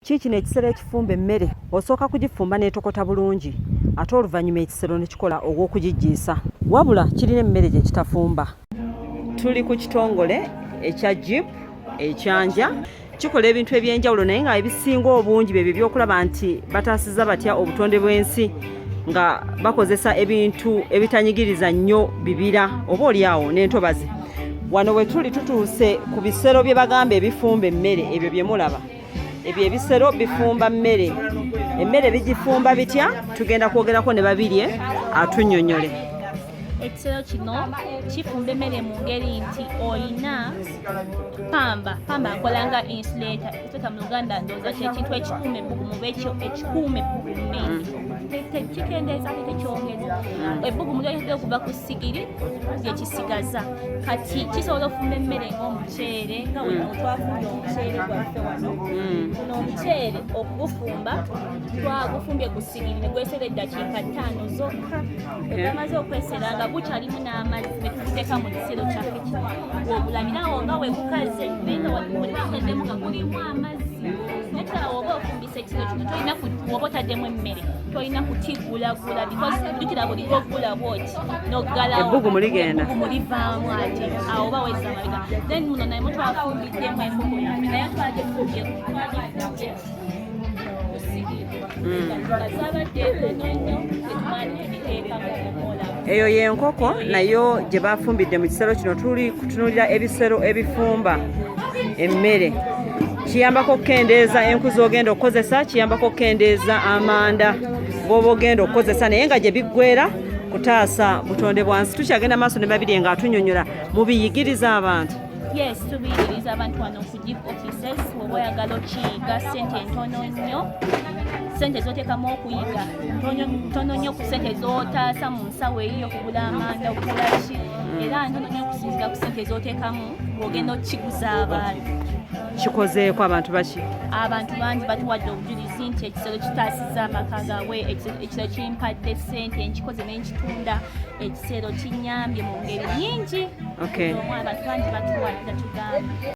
Kiikino ekisero ekifumba emmere. Osooka kugifumba n'etokota bulungi ate oluvannyuma ekisero ne kikola ogw'okugiggiisa. Wabula kirina emmere gye kitafumba. Tuli ku kitongole ekya Jeep e Kyanja. Kikola ebintu eby'enjawulo naye nga ebisinga obungi byebyo by'okulaba nti bataasiza batya obutonde bw'ensi nga bakozesa ebintu ebitanyigiriza nnyo bibira oba olyawo n'entobazi. Wano we tuli tutuuse ku bisero bye bagamba ebifumba emmere ebyo bye mulaba. Ebyo ebisero bifumba mmere. Emmere bigifumba bitya? Tugenda kwogerako ne Babirye atunnyonnyole. Ekisero kino kifumba emmere mu ngeri nti olina pamba, pamba akola nga insulator. Insulator mu Luganda ndowooza kyekintu ekikuuma ebbugumu oba ekyo ekikuuma ebbugumu maybe. Kikendeeza ate tekyongeza. Ebbugumu ly'oyagala okuva ku ssigiri lye kisigaza. Kati kisobola okufumba emmere ng'omuceere nga wano twafumbye omuceere gwaffe wano. Guno omuceere okugufumba twagufumbye ku ssigiri ne gwesera eddakiika 5 zokka. Bwe gamaze okwesera nga gukyalimu n'amazzi ne tuguteeka mu kisero kyaffe kino. W'ogulabirawo nga we gukaze naye nga wagutaddemu nga gulimu amazzi. Naye kala w'oba ofumbisa ekisero kino tolina w'oba otaddemu emmere tolina kukigulagula because jjukira buli lw'oggula bw'oti n'oggalawo Ebbugumu ligenda. Ebbugumu livaamu ate awo oba wezza mabega. Then muno naye twafumbiddemu enkoko yaffe naye twagifumbye ku ssigiri. Nga zabadde ntono nnyo tetumala tugiteekamu omukola. Eyo y'enkoko nayo gye bafumbidde mu kisero kino. Tuli kutunuulira ebisero ebifumba emmere. Kiyambako okukendeeza enku z'ogenda okukozesa, kiyambako okukendeeza amanda g'oba ogenda okukozesa, naye nga gye biggweera kutaasa butonde bwa nsi. Tukyagenda maaso ne Babirye ng'atunnyonnyola. Mubiyigiriza abantu? Yes, tubiyigiriza abantu wano ku GIF offices. Bw'oba oyagala okiyiga, ssente ntono nnyo. Ssente z'oteekamu okuyiga ntono nnyo ku ssente z'otaasa mu nsawo eyiyo okugula amanda, okugula ki, era ntono nnyo okusinziira ku ssente z'oteekamu ng'ogenda okukiguza abantu. Kikozeeko abantu baki? Abantu bangi batuwadde obujulizi nti ekisero kitaasizza amaka gaabwe, ekisero kimpadde ssente, nkikoze n'enkitunda, ekisero kinnyambye mu ngeri nnyingi. Omu abantu bangi batuwadde tugamba.